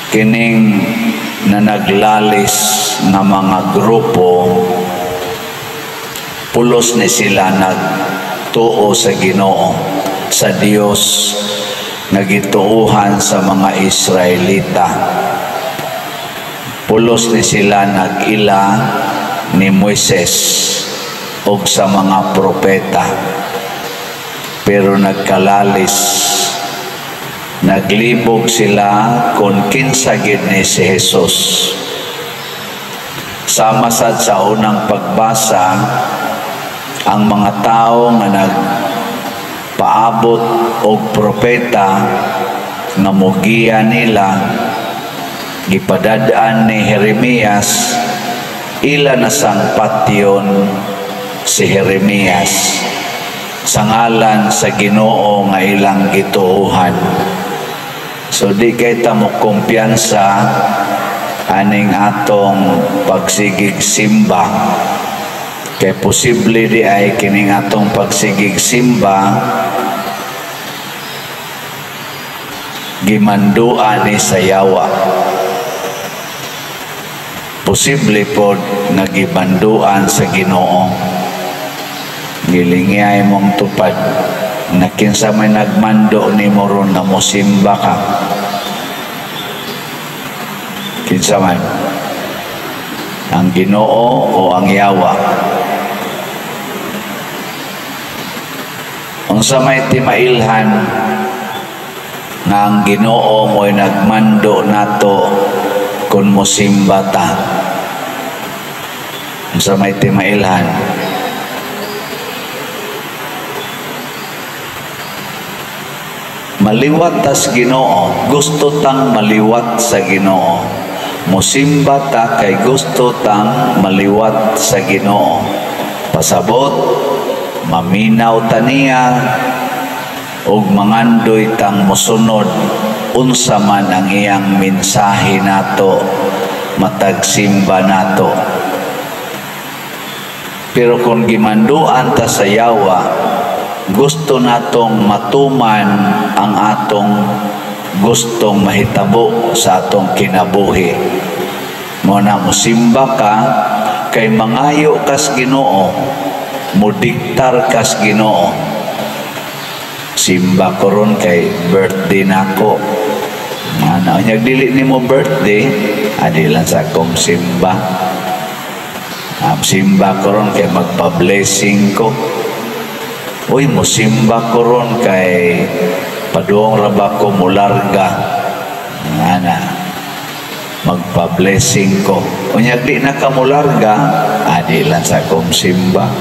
Kining na naglalis nga mga grupo, pulos ni sila nagtuo sa Ginoo, sa Dios nga gituohan sa mga Israelita. Pulos ni sila nag-ila ni Moises og sa mga propeta. Pero nagkalalis, naglibog sila kung kinsa gid ni si Jesus. Sama sad sa unang pagbasa, ang mga tao nga nagpaabot og propeta nga mugiya nila, gipadad-an ni Jeremias, ila na sang patyon si Jeremias sa ngalan sa Ginoo nga ilang gituohan. So di kay ta mo kumpiyansa aning atong pagsigig simba, kay posible di ay kining atong pagsigig simba gimanduan ni sa yawa. Posible pod nga gimanduan sa Ginoo. Gilingiyay mong tupad na kinsa may nagmando ni mo ron na mosimba ka. Kinsa man? Ang Ginoo o ang yawa? Unsa may timailhan nga ang Ginoo mo'y nagmando nato kung mosimba ta? Unsa may timailhan? Maliwat tas Ginoo, gusto tang maliwat sa Ginoo. Musimba ta kay gusto tang maliwat sa Ginoo. Pasabot, maminaw ta niya ug mangandoy tang mosunod unsa man ang iyang mensahe nato matag simba nato. Pero kung gimanduan ta sa yawa, gusto natong matuman ang atong gustong mahitabo sa atong kinabuhi. Mo na mosimba ka kay mangayo kas Ginoo, modiktar kas Ginoo. Simba ko ron kay birthday nako. Ano, unyag dili nimo birthday, adi lang sa akong simba. Simba ko ron kay magpa-blessing ko. Uy, musimba ko ron kay paduong ra ba ko mularga. Ana, magpa-blessing ko. Unyag di na ka mularga, adi lang sa akong simba.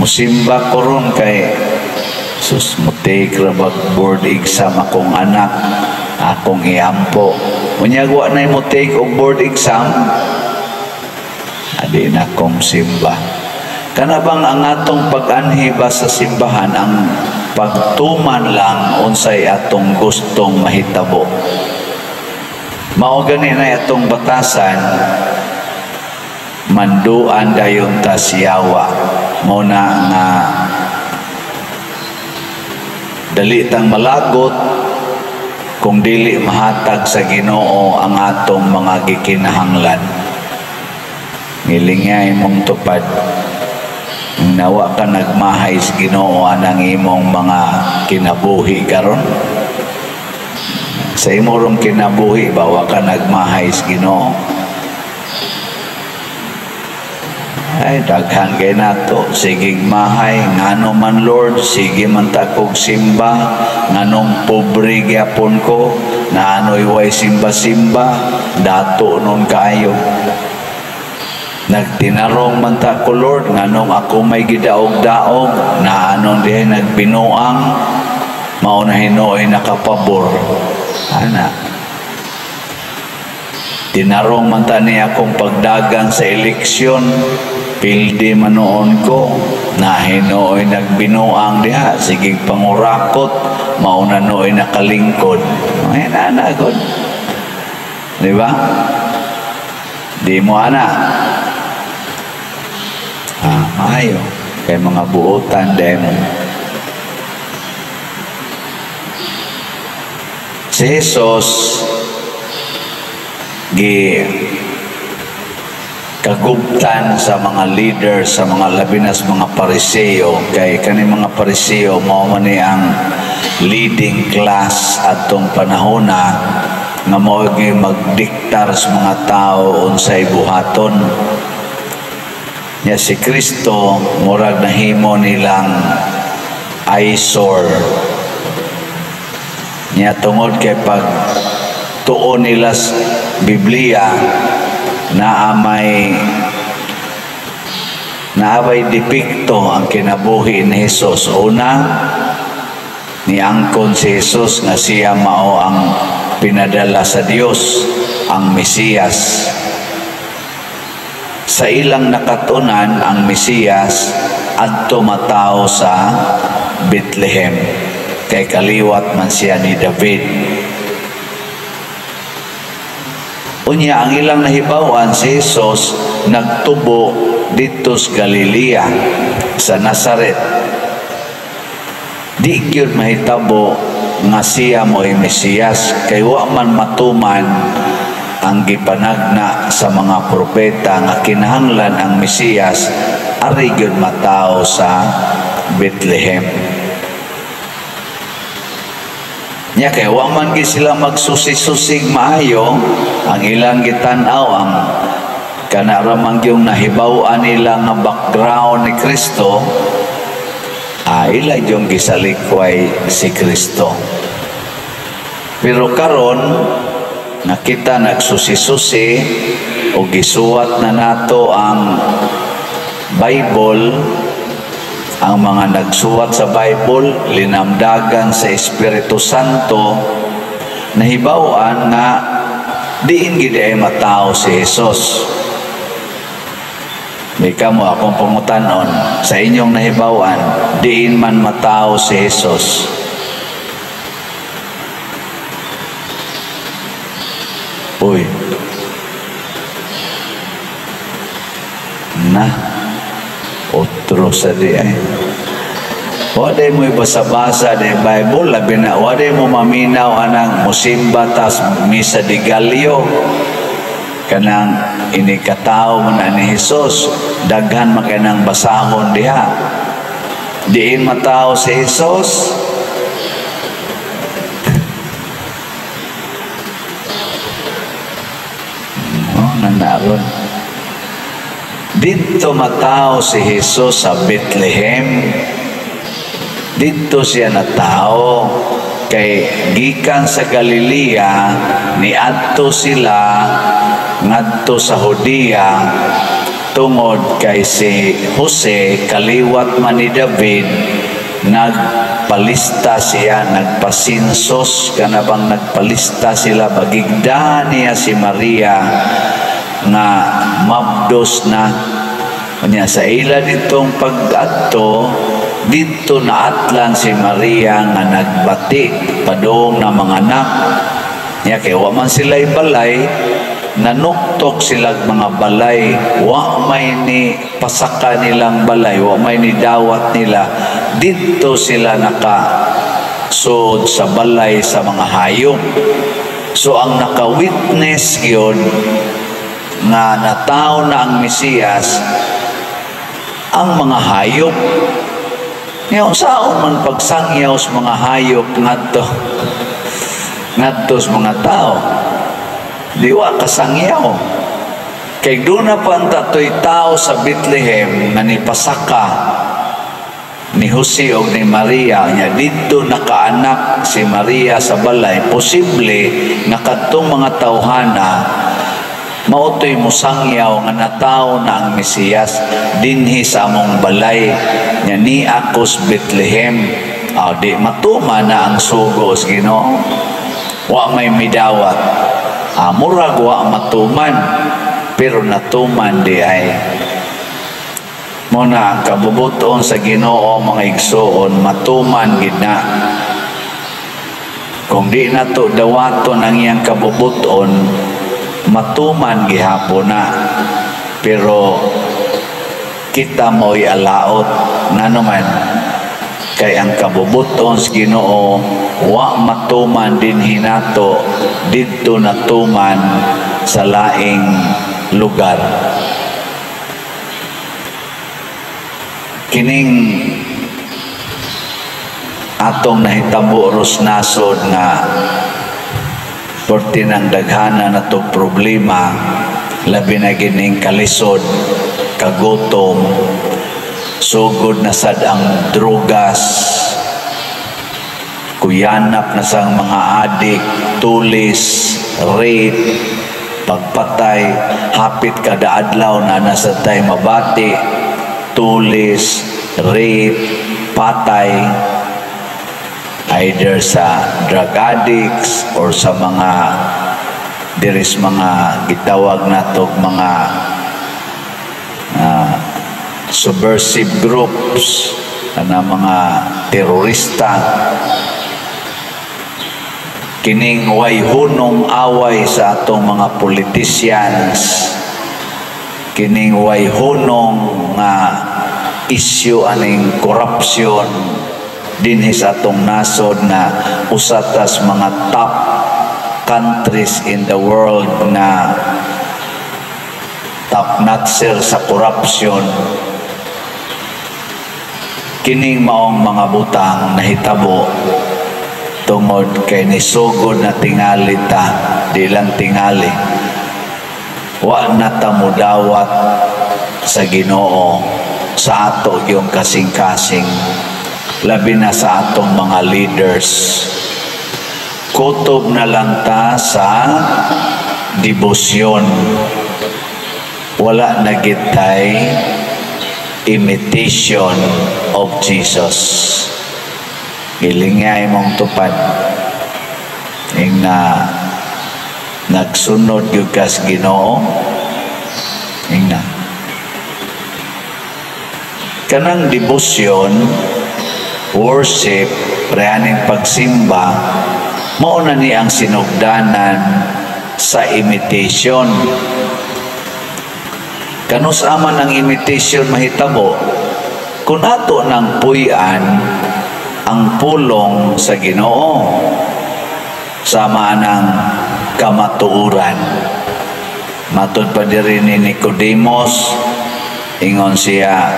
Musimba ko ron kay sus, mo-take ra bag board exam akong anak, akong iampo. Unyag wa na mo take og board exam, adi na akong simba. Kana bang ang atong pag-anhi ba sa simbahan, ang pagtuman lang unsay atong gustong mahitabo? Mao gani na atong batasan, manduan dayon ta siyawa. Mao na nga dali tang malagot kung dili mahatag sa Ginoo ang atong mga gikinahanglan. Ngilingay mong tupad. Nawa ka nagmahay sa Ginoo anang imong mga kinabuhi karon. Sa imong kinabuhi ba wa ka nagmahay sa Ginoo? Ay, daghan kay nato, sige mahay, ngano man Lord, sige man takog simba, nganong pobre gyapon ko, na ano'y way simba-simba, dato nun kaayo. Nagtinarong man ta ko Lord, nganong ako may gidaog-daog, na anon dihay nagbinuang, mao na hinuoy nakapabor. Ana. Tinarong man ta ni akong pagdagan sa eleksyon, pildi manoon ko, na hinuoy nagbinuang diha, sige pangurakot, mao na nooy nakalingkod. Ay, ana, God. Di ba? Di mo ana. Ah, maayo. Kay mga buotan demo. Si Jesus gi kagubtan sa mga leader, sa mga labinas mga Pariseo, kay kani mga Pariseo mao man ni ang leading class atong panahona nga mao gyud magdiktar sa mga tao unsay buhaton. Nya si Kristo murag nahimo nilang eyesore. Nya tungod kay pag tuon nila sa Biblia, naa may depekto ang kinabuhi ni Jesus. Una, niangkon si Jesus nga siya mao ang pinadala sa Dios, ang Mesiyas. Sa ilang nakatunan, ang Mesiyas adto matawo sa Bethlehem kay kaliwat man siya ni David. Unya ang ilang nahibaw-an, si Jesus nagtubo didto sa Galilea, sa Nazaret. Di gyud mahitabo nga siya mo'y Mesiyas kay wa man matuman ang gipanagna sa mga propeta nga kinahanglan ang Mesiyas ari gyud matawo sa Bethlehem. Nya kay wa man gyud sila magsusi-susig maayo, ang ilang gitan-aw ang kana ra man gyud nahibaw-an nila nga background ni Kristo, ila yung gisalikway si Kristo. Pero karon nakita nagsusi-susi o gisuwat na nato ang Bible, ang mga nagsuwat sa Bible linamdagan sa Espiritu Santo, nahibaw-an nga diin gid ay matawo si Jesus. May kamo akong pangutanon, sa inyong nahibaw-an, diin man matawo si Jesus? Uy. Na. Otro sa di ay. Waday mo ibasa-basa di Bible, labi na, waday mo maminaw anang musimba tas misa di Gallo. Kanang inikatao man ni Jesus, daghan man kanang basahon diha. Diin matao si Jesus. Oh, nanaron. Dito matao si Jesus sa Bethlehem. Dito siya natao kay gikan sa Galilea niadto sila ngadto sa Judea tungod kay si Jose kaliwat man ni David, nagpalista siya, nagpasinsos, kana bang nagpalista sila, bagigdahan niya si Maria nga mabdos na. Unya sa ila ditong pag-adto, didto naatlan si Maria nga nagbati padung na mga anak niya kay wa man sila'y balay, nanuktok silag mga balay, wa may ni pasaka nilang balay, wa may ni dawat nila. Didto sila nakasud sa balay sa mga hayop. So ang naka-witness gyud nga natawo na ang Mesiyas ang mga hayop. Ngayon, saon man pagsangyaw sa mga hayop ngadto sa mga tao? Di wa kasangyaw. Kay doon na pa ang tatoy tao sa Bethlehem nga nipasaka ni Jose og ni Maria, nya didto nakaanak si Maria sa balay, posible nga kadtong mga tawhana mautoy mosangyaw nga natawo na ang Mesiyas dinhi sa among balay nya ni akos Bethlehem. Di matuma na ang sugo sa Ginoo. Wa may midawat. Murag wa matuman, pero natuman di ay. Muna ang kabubuton sa Ginoo mga igsoon, matuman gid na. Kung di nato dawaton ang iyang kabubuton, matuman gihapon na. Pero kita mo'y alaot. Ngano man, Kay ang kabubuton sa Ginoo wa matuman dinhi nato, didto natuman sa laing lugar. Kining atong nahitabo ros nasod nga perti ng daghana na to problema, labi na gining kalisod, kagutom, sugod na sad ang drugas, kuyanap na sang mga adik, tulis, rape, pagpatay, hapit kada adlaw na nasa tay mabati, tulis, rape, patay, either sa drug addicts or sa mga diris mga gitawag natog mga subversive groups ana mga terorista. Kining way hunong away sa atong mga politicians, kining way hunong nga issue aning corruption dinhi sa atong nasod nga usa tas mga top countries in the world na top notcher sa corruption. Kining maong mga butang nahitabo tungod kay nisugod na tingali ta, di lang tingali, wa na ta mudawat sa Ginoo sa ato yung kasing-kasing, labi na sa atong mga leaders. Kutob na lang ta sa debosyon, wala na gitay imitation of Jesus. Gilingay mong tupad ing na nagsunod gyud kas Ginoo. Ing na kanang debosyon, worship, preaning pagsimba, mao na ni ang sinugdanan sa imitation. Kanus aman ang imitation mahitabo? Kung ato ng puy-an ang pulong sa Ginoo sama ng kamatuoran. Matud pa diri ni Nicodemus, ingon siya,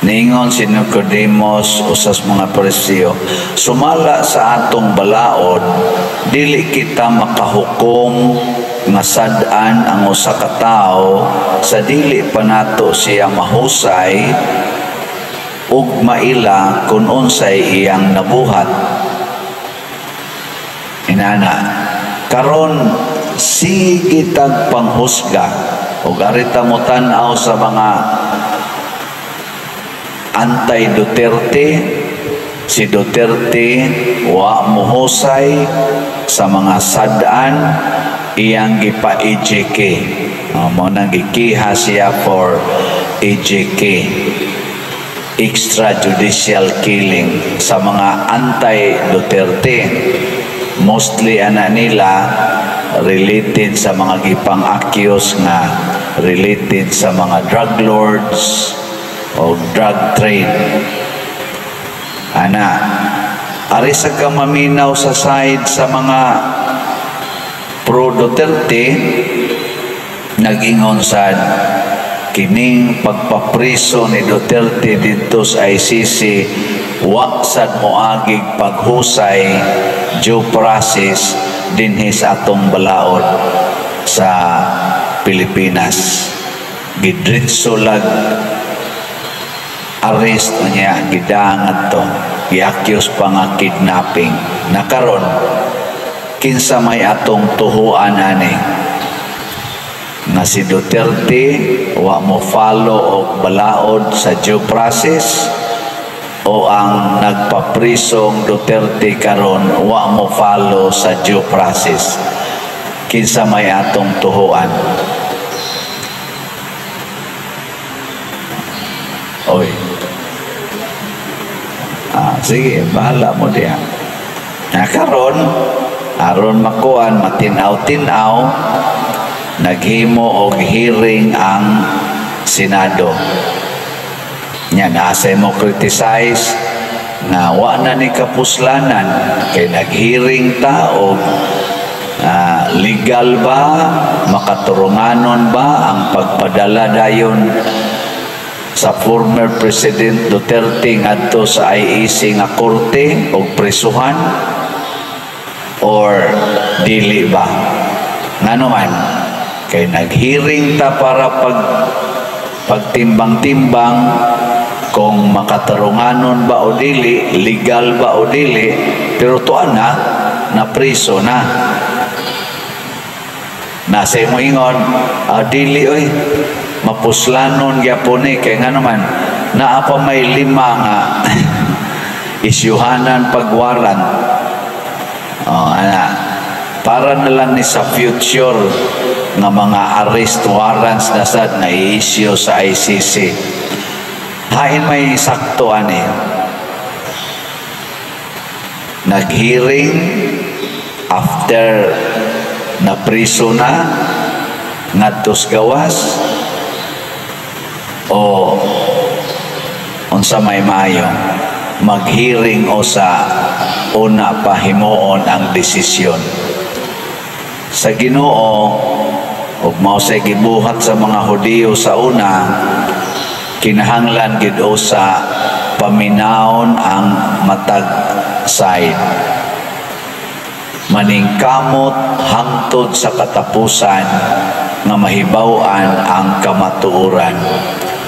niingon si Nicodemus usas mga Pariseo, sumala sa atong balaod, dili kita makahukom nga sad-an ang usa ka tawo sa dili pa nato siya mahusay ug maila kun unsay iyang nabuhat. Inana karon sige tag panghusga ug arita mo tan-aw sa mga anti-Duterte. Si Duterte wa mohusay sa mga sad-an, iyang gipa-EJK. Mo nang gikiha siya for EJK, extrajudicial killing, sa mga anti-Duterte. Mostly ana nila related sa mga gipang-accuse nga related sa mga drug lords o drug trade. Ana, ari sa ka maminaw sa side sa mga pro Duterte, nag-ingon sad kining pagpapriso ni Duterte didto sa ICC wa sad moagig paghusay due process dinhi sa atong balaod sa Pilipinas. Gidritso lag arrest niya, gidangat to, gi-accuse pa nga kidnapping. Nakaron kinsa may atong tuhuan ani? Nga si Duterte wa mo follow og balaod sa due process, o ang nagpaprisong Duterte karon wa mo follow sa due process? Kinsa may atong tuhuan? Oy. Sige, bahala mo diha. Na karon, aron makuan matinaw-tinaw, naghimo og hearing ang Senado. Nya nasa mo criticize nga wa na ni kapuslanan kay naghearing ta og legal ba, makaturunganon ba ang pagpadala dayon sa former President Duterte ngadto sa ICC nga korte og presuhan or dili ba? Ngano man kay naghearing ta para pagtimbang-timbang kung makatarunganon ba o dili, legal ba o dili, pero tuan na, napriso na. Nasa mo ingon, dili oy, mapuslanon gyapon ni kay ngano man naa pa may lima nga isyuhanan pagwarant. Oh, ana. Para na lang ni sa future nga mga arrest warrants na sad na i-issue sa ICC. Hain may sakto ani. Nag-hearing after na priso na ngadto sa gawas o unsa may maayo, mag-hearing o sa una pa himuon ang desisyon sa Ginoo? Ug mao say gibuhat sa mga Hudiyo sa una, kinahanglan gid sa paminawon ang matag side, maningkamot hangtod sa katapusan nga mahibaw-an ang kamatuoran.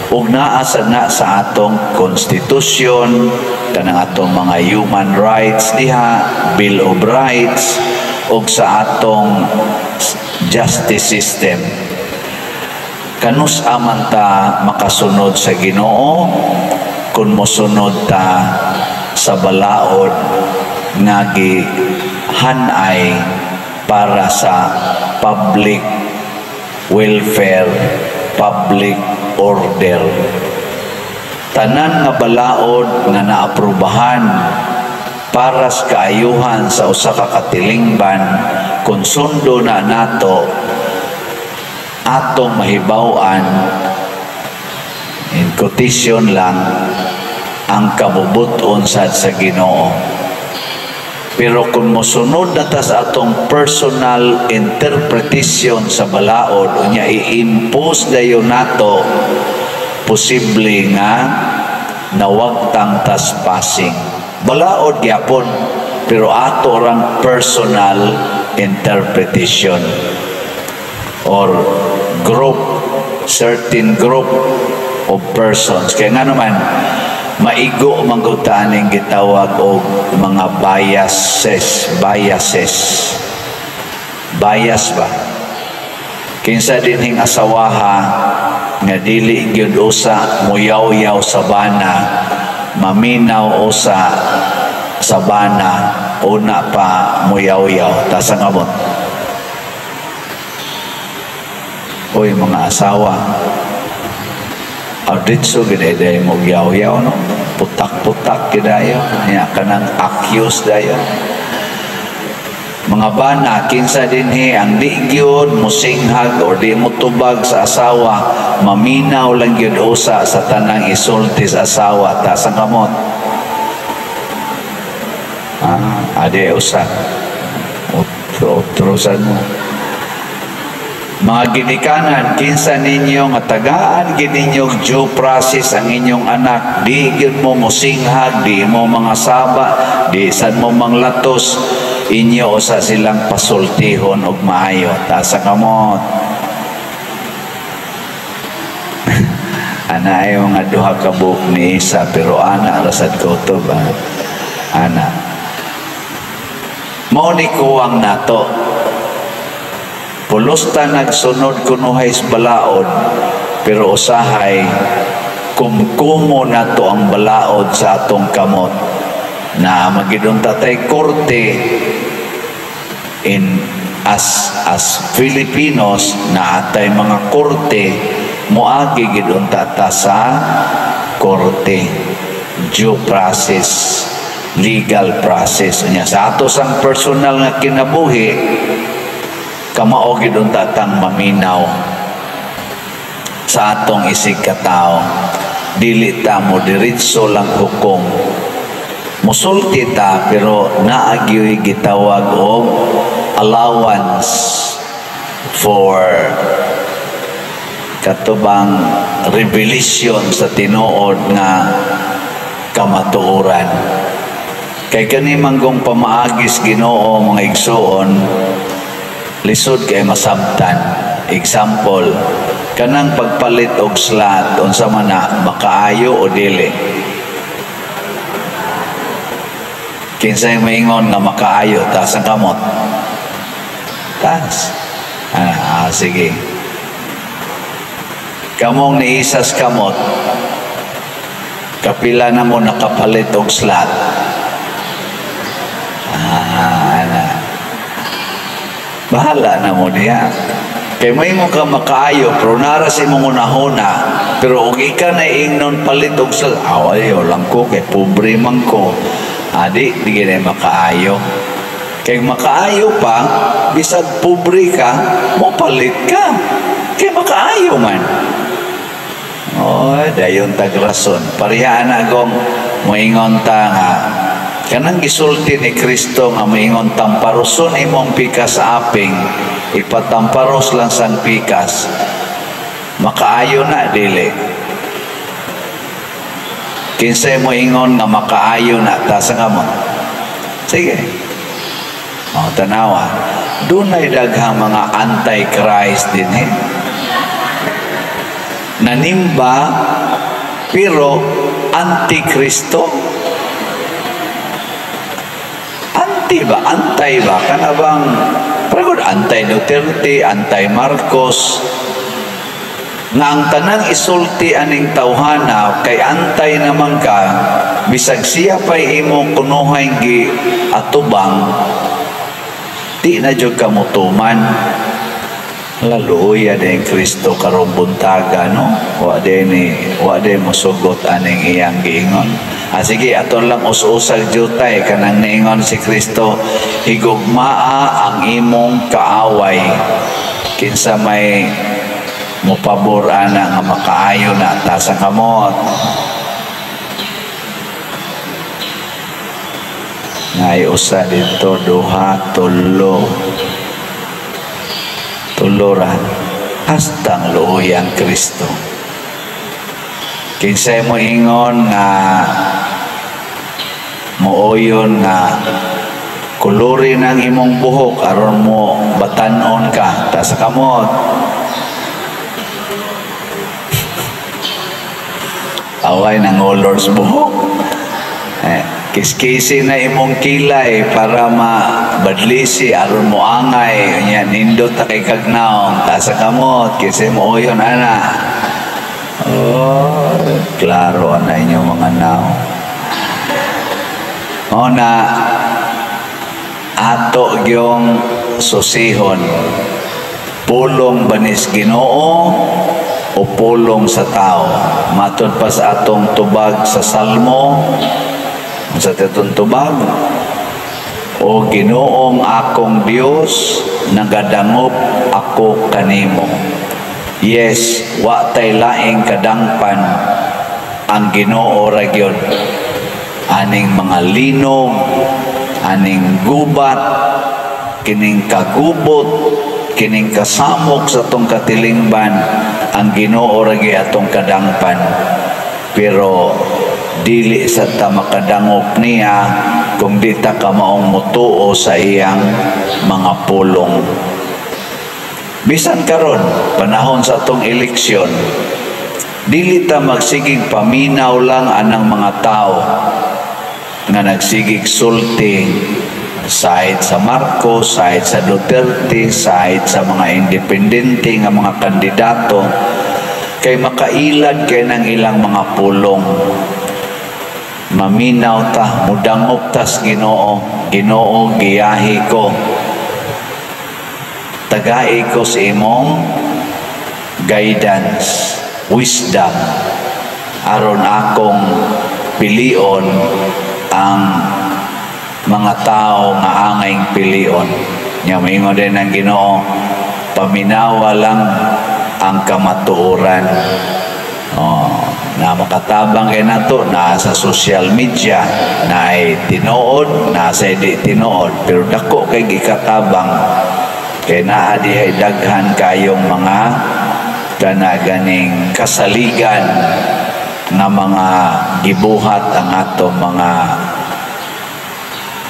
Ug naa sa na sa atong konstitusyon, kanang atong mga human rights diha, Bill of Rights, ug sa atong justice system. Kanus-a man ta makasunod sa Ginoo kung mosunod ta sa balaod nga gihanay para sa public welfare, public order? Tanan nga balaod nga naaprubahan para sa kaayuhan sa usa ka katilingban, kung sundo na nato, atong mahibaw-an, in quotation lang, ang kabubuton sad sa Ginoo. Pero kung mosunod na ta sa atong personal interpretation sa balaod, unya i-impose dayon nato, posible nga nawagtang tas pasing. Balaod gyapon, pero ato rang personal interpretation or group, certain group of persons. Kaya nga naman, maigo man gud ta aning gitawag og mga biases, biases. Bias ba? Kinsa dinhing asawaha nga dili gyud usa muyaw-yaw sa bana, maminaw usa sa bana, una pa muyaw-yaw? Taas ang kamot. Uy, mga asawa, auditso gid mo yaw-yaw, no? Putak-putak gid ayo nya, kanang accuse dayon. Mga bana, kinsa dinhi ang di gyud mosinghag or di mo tubag sa asawa, maminaw lang gyud usa sa tanang isulti sa asawa? Taas ang kamot. Ah, ade usa. Otro, otro mo. Mga ginikanan, kinsa ninyo nga tagaan gid ninyo due process ang inyong anak, di gyud mo mosinghag, di mo mga saba, di sad mo manglatos, inyo usa silang pasultihon og maayo? Taas ang kamot. Ana ay mga duha ka buok ni isa, pero ana rasad ko to ba? Ana. Mao ni kuwang nato. Pulos ta nagsunod kunuhay sa balaod, pero usahay kumkumo nato ang balaod sa atong kamot na magidong tatay korte in as Filipinos na atay mga korte, moagi gid unta ta sa korte, due process, legal process. Unya sa ato sang personal nga kinabuhi, kamao gid unta tang maminaw sa atong isig katao. Dili ta mo diretso lang hukom. Musulti ta, pero naa gyoy gitawag og allowance for katubang revelation sa tinuod nga kamatuoran. Kay kani manggong pamaagis Ginoo, mga igsuon, lisod kay masabtan. Example, kanang pagpalit og slot, unsa man na, makaayo o dili? Kinsay maingon nga makaayo, taas ang kamot. Taas. Sige. Kamong niisas kamot, kapila na mo nakapalit og slot? Ana. Bahala na mo diha. Kay may mo ka makaayo, pero nara sa imong unahuna, pero og ika na ingnon palit og slot, awayo lang ko, kay pobre man ko. Adi, di gid makaayo. Kay makaayo pa, bisag pobre ka, mopalit ka. Kay makaayo man. Oy, dayon tagrason. Pareha na gong moingon ta nga kanang gisulti ni Kristo nga moingon tamparoson imong pikas sa aping, ipatamparos lang sang pikas. Makaayo na dili? Kinsay moingon nga makaayo na, taas ang kamot. Sige. O, tanawa. Dunay daghang mga anti-Christ din eh. Nanimba, pero anti-Kristo. Anti ba? Antay ba? Kana bang, parang anti-Duterte, anti-Marcos, nga ang tanang isulti aning tawhana kay antay naman ka, bisag siya pa'y imong kunuhay gi atubang, di na jud ka mutuman. Laluya din Kristo karong buntaga, no? Wa din ni, wa din mosugot aning iyang giingon. Sige, aton lang us-usag jutay kanang niingon si Kristo, higugmaa ang imong kaaway. Kinsa may mopabor ana nga makaayo na, taas ang kamot. Ngay usa dito, duha, tulo. Tulora hastang luoy ang Kristo. Kinsay mo ingon nga mooyon nga kulurin ang imong buhok aron mo batan-on ka, taas sa kamot. Away nang olors buhok. Kiskisi na imong kilay para mabadlisi aron mo angay nya nindot ta kay kagnaong, taas sa kamot. Kinsay mo oyon ana? Oh, klaro ana inyong mga naong. O na ato gyong susihon, pulong banis Ginoo o pulong sa tao. Matod pa sa atong tubag sa Salmo, sa atong tubag, o Ginoong akong Dios, nagadangop ako kanimo. Yes, wa tay laing kadangpan ang Ginoo ra gyud. Aning mga linog, aning gubat, kining kagubot, kining kasamok sa atong katilingban, ang Ginoo ra gyud atong kadangpan. Pero dili sa ta makadangop niya kung di ta kamaong mutuo sa iyang mga pulong. Bisan karon panahon sa atong eleksyon, dili ta magsigig paminaw lang anang mga tao nga nagsigig sulti sahit sa Marcos, sahit sa Duterte, sahit sa mga independente nga mga kandidato, kay makailad kay ng ilang mga pulong. Maminaw ta, mudangop tas Ginoo. Ginoo, giyahi ko. Tagai ko sa imong guidance, wisdom, aron akong pilion ang mga tao nga angayng pilion. Nya moingon din ang Ginoo, paminawa lang ang kamatuoran. Oh, na makatabang kay nato na sa social media na ay tinuod na sa di tinuod, pero dako kay gikatabang kay naa dihay daghan kayong mga kana ganing kasaligan nga mga gibuhat ang atong mga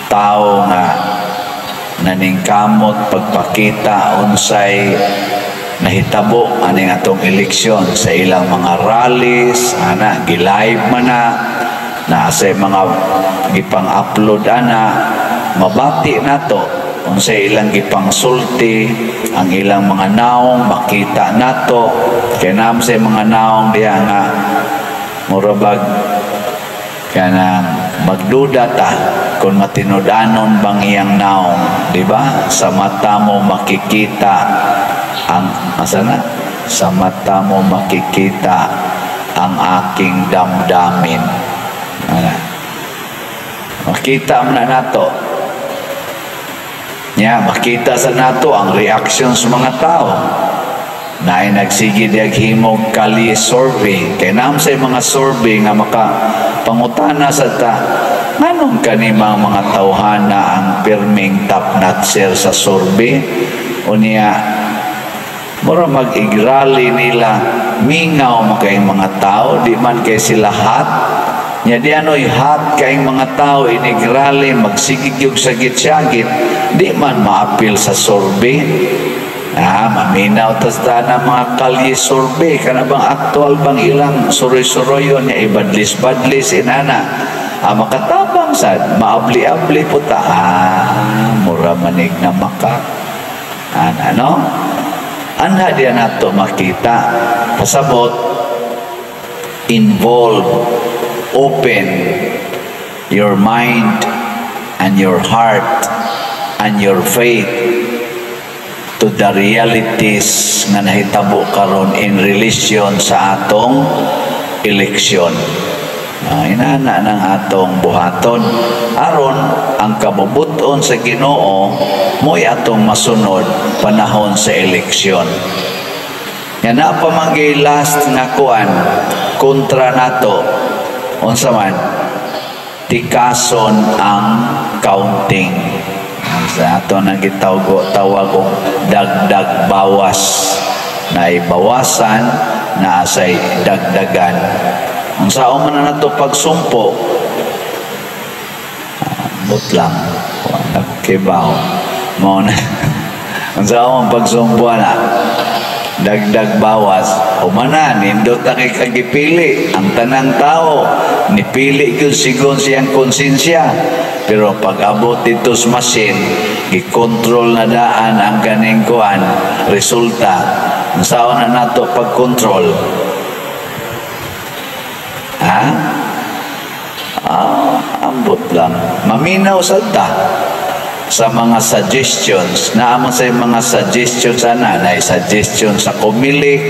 tao nga naningkamot pagpakita unsay nahitabo aning atong eleksyon sa ilang mga rallies ana, gi-live man na na sa mga gipang-upload ana, mabati nato unsay ilang gipangsulti, ang ilang mga naong makita nato kay naa sa mga naong diha nga mura bag kanang magduda ta kung matinud-anon bang iyang naong, di ba? Sa mata mo makikita ang asa na? Sa mata mo makikita ang aking damdamin. Ana. Makita mo na nato. Nya, makita sa nato ang reaction sa mga tao. Naay nagsige diag himog kali survey. Kay naam sa mga survey nga maka pangutana sa ta, nganong kanimang mga tawhana ang pirming top notcher sa survey? Unya, mura mag-igrally nila, mingaw makay mga tao, di man kay sila hot. Nya di ano'y hot kayong mga tao inigrally, magsigig yung sagit-sagit, di man maapil sa survey. Ah, maminaw tas na mga kalye survey, kana bang aktual bang ilang suroy-suroyon niya, ibadlis-badlis, inana. Ah, makatabang sad, maabli-abli po ta. Ah, mura manig na maka. Ana, no? Anha diya nato makita. Pasabot, involve, open your mind and your heart and your faith to the realities nga nahitabo karon in relation sa atong eleksyon. Inana ng atong buhaton aron ang kabubuton sa Ginoo mo'y atong masunod panahon sa eleksyon. Yan na pa man last nga kuan kontra nato, unsa man tikason ang counting sa ato nang gitawag tawag og dagdag bawas, na ibawasan na asay dagdagan. Unsa man na nato pagsumpo? Ambot lang, wala kibaw mo na unsa man pagsumpo na dagdag bawas. Humana nindot na kay kagipili ang tanang tao, nipili gyud sigon siyang konsensya, pero pag abot dito sa machine, gikontrol na daan ang ganing kuan resulta. Unsaon na nato pagkontrol, ha? Ah, ambot lang, maminaw sad ta sa mga suggestions. Naamon sa mga suggestions ana, na suggestion sa Comelec,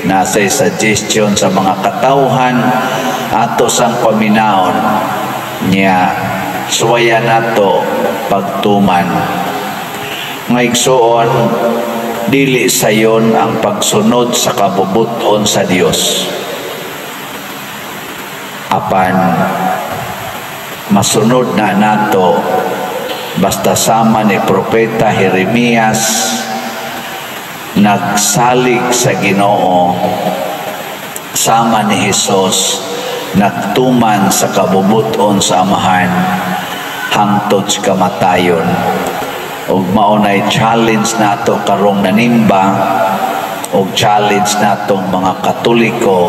na sa suggestion sa mga katawhan, ato sang paminawon niya, suwaya nato pagtuman. Nga igsuon, dili sayon ang pagsunod sa kabubuton sa Dios apan masunod na nato basta sama ni Propeta Jeremias, nagsalig sa Ginoo, sama ni Hesus, nagtuman sa kabubuton sa Amahan hangtod sa kamatayon. Ug mao nay challenge nato karong nanimba og challenge natong mga Katoliko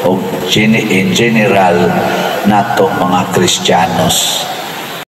og in general natong mga Kristiyanos.